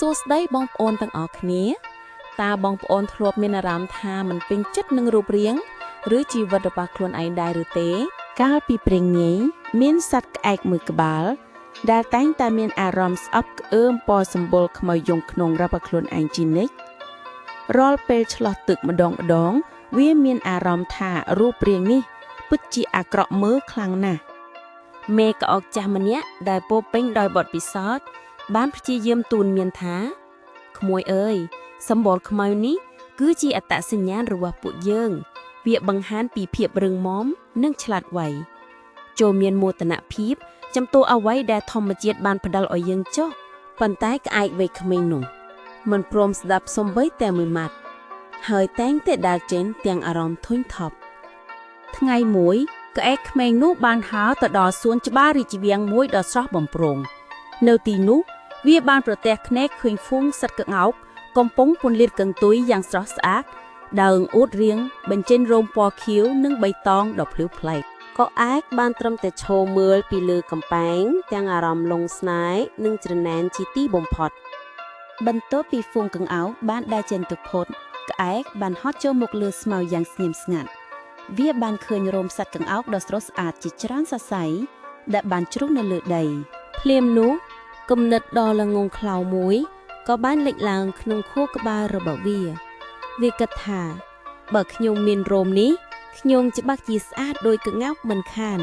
សួស្តីបងប្អូនទាំងអស់គ្នាតើបងប្អូនធ្លាប់មានអារម្មណ៍ថាមិនពេញចិត្តនឹងរូបរាងឬជីវិតរបស់ខ្លួនឯងដែរឬទេ កាលពីព្រេងនាយមានសត្វក្អែកមួយក្បាល ដែលតែងតែមានអារម្មណ៍ស្អប់ខ្អើមពណ៌សម្បុរខ្មៅយងក្នុងរបស់ខ្លួនឯងជានិច្ចរាល់ពេលឆ្លោះទឹកម្ដងម្ដង វាមានអារម្មណ៍ថារូបរាងនេះ ពិតជាអាក្រក់មើលខ្លាំងណាស់ មេក្អកចាស់ម្នាក់ដែលពោរពេញដោយបទពិសោធន៍បានព្យាយាមទូនមានថាក្មួយអើយសម្បុរខ្មៅនេះគឺជាអត្តសញ្ញាណរបស់ពួកយើង វាបង្ហាញពីភាពរឹងមាំនិងឆ្លាតវៃចូលមានមោទនភាពចំពោះអ្វីដែលធម្មជាតិបានផ្ដល់ឲ្យយើងចុះ ប៉ុន្តែក្អែកវ័យក្មេងនោះមិនព្រមស្ដាប់សំបីតែមួយម៉ាត់ហើយតែងតែដើរចេញទាំងអារម្មណ៍ធុញថប់ ថ្ងៃមួយក្អែកក្មេងនោះបានហើរទៅដល់សួនច្បាររាជវាំងមួយដ៏ស្រស់បំព្រងនៅទីនោះវាបានប្រទះភ្នែកឃើញហ្វូងសត្វក្ងោកកំពុងពន្លាតកន្ទុយយ៉ាងស្រស់ស្អាតដើងអួតរៀងបញ្ចេញរោមពណ៌ខៀវនិងបៃតងដ៏ភ្លឺប្លែក ក៏ឯកបានត្រឹមតែឈរមើលពីលើកំពែងទាំងអារម្មណ៍លង់ស្នេហ៍និងច្រណែនជាទីបំផុត បន្ទាប់ពីហ្វូងក្ងោកបានដើរចេញទៅផុតក្អែកបានហត់ចូលមកលើស្មៅយ៉ាងស្ងៀមស្ងាត់វាបានឃើញរោមសត្វក្ងោកដ៏ស្រស់ស្អាតជាច្រើនសរសៃដែលបានជ្រុះនៅលើដី ភ្លាមនោះគំនិតដ៏ល្ងង់ខ្លៅមួយក៏បានលេចឡើងក្នុងខួរក្បាលរបស់វា វាគិតថាបើខ្ញុំមានរោមនេះខ្ញុំច្បាស់ជាស្អាតដូចក្ងោកមិនខាន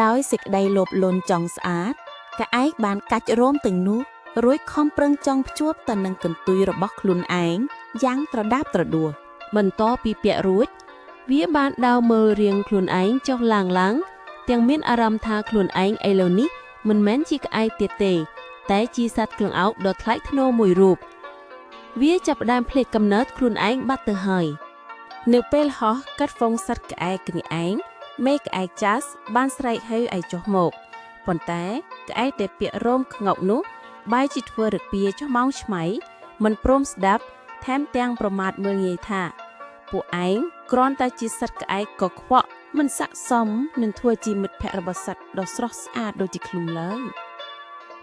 ដោយសេចក្តីលោភលន់ចង់ស្អាតក្អែកបានកាច់រោមទាំងនោះរួចខំប្រឹងចង់ភ្ជាប់ទៅនឹងកន្ទុយរបស់ខ្លួនឯងយ៉ាងត្រដាបត្រដួស បន្ទាប់ពីពាក់រួច វាបានដើរមើលរាងខ្លួនឯងចុះឡើងឡើងទាំងមានអារម្មណ៍ថាខ្លួនឯងឥឡូវនេះមិនមែនជាក្អែកទៀតទេ តែជាសត្វក្ងោកដ៏ថ្លៃថ្នូរមួយរូបវាចាប់ផ្ដើមភ្លេចកំណើតខ្លួនឯងបាត់ទៅហើយ នៅពេលហោះកាត់ហ្វូងសត្វក្អែកគ្នាឯងមេក្អែកចាស់បានស្រែកហៅឲ្យចុះមកប៉ុន្តែក្អែកដែលពាក់រោមក្ងោកនោះបែរជាធ្វើរពាចុះម៉ោងឆ្មៃមិនព្រមស្ដាប់ថែមទាំងប្រមាថមើលងាយថាពួកឯងគ្រាន់តែជាសត្វក្អែកក៏ខ្វក់មិនស័ក្តិសមនឹងធ្វើជាមិត្តភក្តិរបស់សត្វដ៏ស្រស់ស្អាតដូចជាខ្លួនឡើយ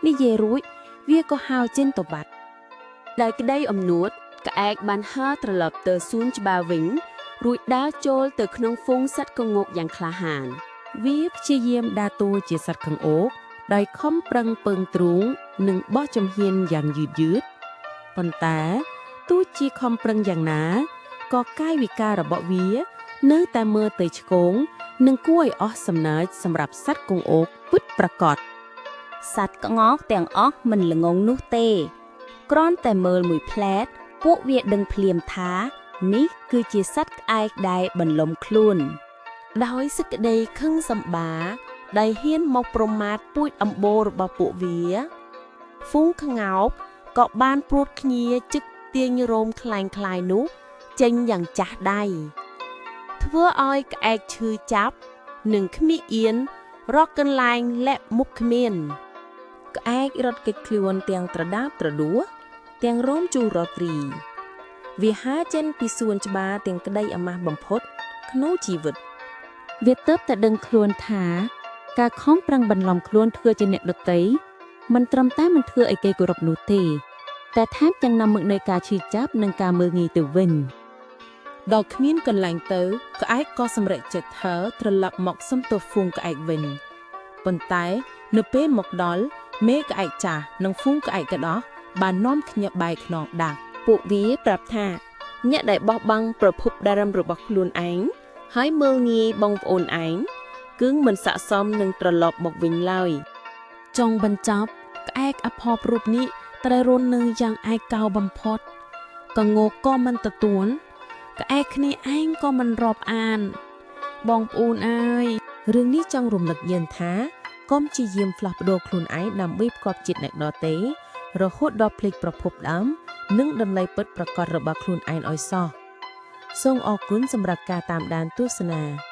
និយាយរួចវាក៏ហើរចេញទៅបាត់ ដោយក្តីអំនួតក្អែកបានហើរត្រឡប់ទៅសួនច្បារវិញ រួចដើរចូលទៅក្នុងហ្វូងសត្វក្ងោកយ៉ាងក្លាហាន វាព្យាយាមដើរតួជាសត្វក្ងោកដោយខំប្រឹងពើងទ្រូងនិងបោះជំហានយ៉ាងយឺតយឺតប៉ុន្តែទោះជាខំប្រឹងយ៉ាងណាក៏កាយវិការរបស់វា នៅតែមើលទៅឆ្គងនិងគួរឲ្យអស់សំណើចសម្រាប់សត្វក្ងោកពិតប្រាកដ សត្វក្ងោកទាំងអស់មិនល្ងង់នោះទេគ្រាន់តែមើលមួយភ្លែតពួកវាដឹងភ្លាមថានេះគឺជាសត្វក្អែកដែលបន្លំខ្លួន ដោយសេចក្តីខឹងសម្បារដែលហ៊ានមកប្រមាថពូជអម្បូររបស់ពួកវាហ្វូងក្ងោកក៏បានព្រួតគ្នាจึកទាញរោមคล้ายៗនោះចេញយ៉ាងចាស់ដៃធ្វើឲ្យក្អែកឈឺចាប់និងគ្មានអៀនរកកន្លែងលាក់មុខគ្មាន ក្អែករត់គេចខ្លួនទាំងត្រដាបត្រដួសទាំងរោមជូររត្រីវាហើរចេញពីសួនច្បារទាំងក្តីអាម៉ាស់បំផុតក្នុងជីវិត វាទើបតែដឹងខ្លួនថាការខំប្រឹងបន្លំខ្លួនធ្វើជាអ្នកដទៃមិនត្រឹមតែមិនធ្វើឲ្យគេគោរពនោះទេតែថែមទាំងនាំមកនូវការឈឺចាប់និងការមើលងាយទៅវិញ ដល់គ្មានកន្លែងទៅក្អែកក៏សម្រេចចិត្តហើរត្រឡប់មកសុំទោសហ្វូងក្អែកវិញប៉ុន្តែនៅពេលមកដល់មេក្អែកចាស់និងហ្វូងក្អែកកដោះបាននាំគ្នាបែកខ្នងដាក់ ពួកវាប្រាប់ថាអ្នកដែលបោះបង់ប្រភពដើមរបស់ខ្លួនឯងហើយមើលងាយបងប្អូនឯងគឺមិនស័ក្តិសមនឹងត្រឡប់មកវិញឡើយ ចុងបញ្ចប់ក្អែកអភ័ព្វរូបនេះត្រូវរស់នៅយ៉ាងឯកោបំផុតក្ងោកក៏មិនទទួលក្អែកគ្នាឯងក៏មិនរាប់អាន បងប្អូនអើយ រឿងនេះចង់រំលឹកយើងថាកុំព្យាយាមផ្លាស់ប្ដូរខ្លួនឯងដើម្បីផ្គប់ជាតិអ្នកដទៃរហូតដល់ភ្លេចប្រភពដើមនិងតម្លៃពិតប្រាកដរបស់ខ្លួនឯងឲ្យសោះសូមអរគុណសម្រាប់ការតាមដានទស្សនា។